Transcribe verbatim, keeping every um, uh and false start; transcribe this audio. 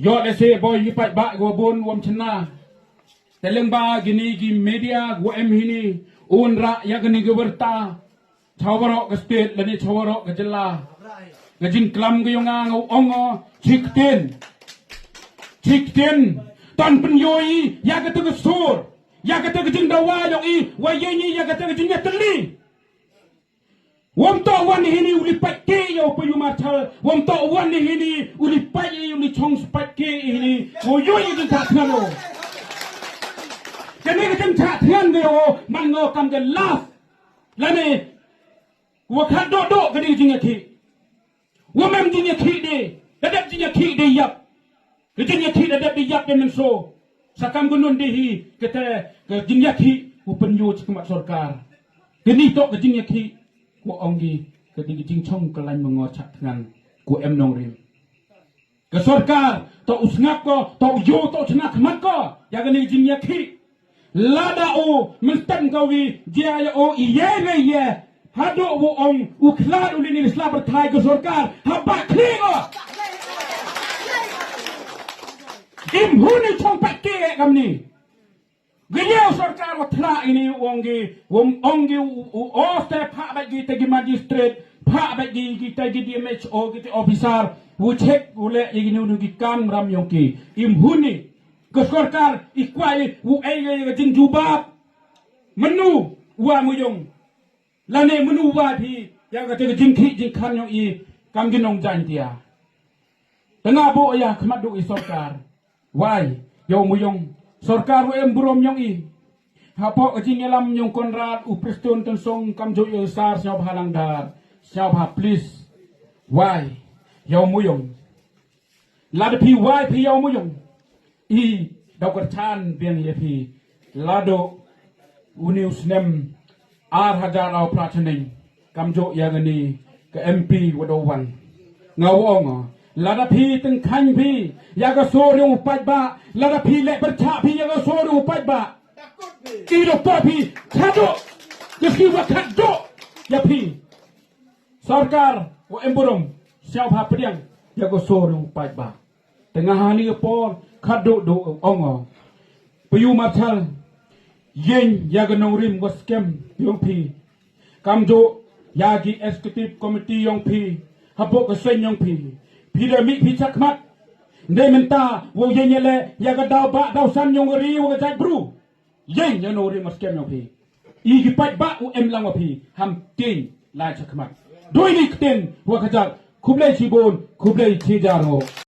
Ïoh lehse boi ngi paidbah kiwa bun wym chynna. Te lyngba kini ki media kiwa em hini, un rah ïa kani ka wyrta cha waroh ka state lane cha waroh ka jylla. Ka jingklam ka yong nga nga ong, chi ktien, chi ktien, to pynyoo i ïa kata ka sur, ïa kata ka jingdawa yong i, wa ïeng i ïa kata ka jingïatylli. Wym toh wan hini u li pait ki ïa u Pynïoo Marshall, wym toh wan hini u li pait, u li chong spait ki hini. Wo ïoh i jingthiah thngan o. Kani ka jingthiah thngan de o, man ngo kam ka last. Lane wa khatduh duh kani ka jingïakhih. Wym em jingïakhih de, da dep jingïakhih de ïap. Ka jingïakhih da dep de ïap de mynsaw. Sa kam ka nun de hi, kata ka jingïakhih u Pynïoo cha khmat sorkar. Kani toh ka jingïakhih, ko ong ki, ka dei ka jingchong ka lain mangor chah thngan, ko em nongrim. Ka sorkar, to u sngap ko, to u ïoh, to u chna khmat ko ïa kani ka jingïakhih. Lada u mynstep kawi jia ïa u i ye re ye, haduh u ong u khlad u lini sla pyrthai ka sorkar, ha ba khlieh ko. Im huni chong pat ki e kamni. Gaya u sorkar wa thla ini u ong ki, u ong ki u, u oste pha ba ki te ki magistrate, pha ba ki ki te ki D M H O ki te officer, u check u le i ki nu ki kam ram yong ki. Im huni ka sorkar i kwai u ei ka jingjubab. Manu wa mu yong. Lane manu wa phi ïa kata ka jingkhih jingkhan yong i kam ki nong Jaintia. Te nga buh ïa khmat duh i sorkar. Wai, ïa u muyong. Sorkar u em burom yong i. Hapoh ka jingïalam yong Conrad u Prestone Tynsong kamjooh ïa u Sar Sniawbhalang Dhar. Sniawbha please. Wai, ïa u muyong. Lada phi wai phi ïa u muyong. I daw kyrchan biang ïa phi. Lada uni u snem ar hajar arphew phra tneng. Kamjooh ïa kani ka M P wa daw wan. Nga ong, lada phi tyngkhang phi ïa ka sur yong u paidbah, lada phi leh pyrchah phi ïa ka sur yong u paidbah. Ki doktor phi khatduh, ki ski wa khatduh ïa phi. Sorkar wa em burom, sniawbha pdiang ïa ka sur yong u paidbah. Te nga hani ka por khatduh duh ong, Pynïoo Marshall, ïeng ïa ka nongrim wa skhem yong phi. Kamjooh ïa ki executive committee yong phi, hapoh ka seng yong phi. Phi da mih phi chakhmat. Dei mynta wow ïeng ïa leh ïa ka daw ba daw san yong ka ri wa ka jaitbru. Ïeng ïa nongrim wa skhem yong phi. I ki paidbah u em lang wa phi, ham tieng lai chakhmat. Doi ni ktien wa ka jait, khublei chibun, khublei chijar ngo.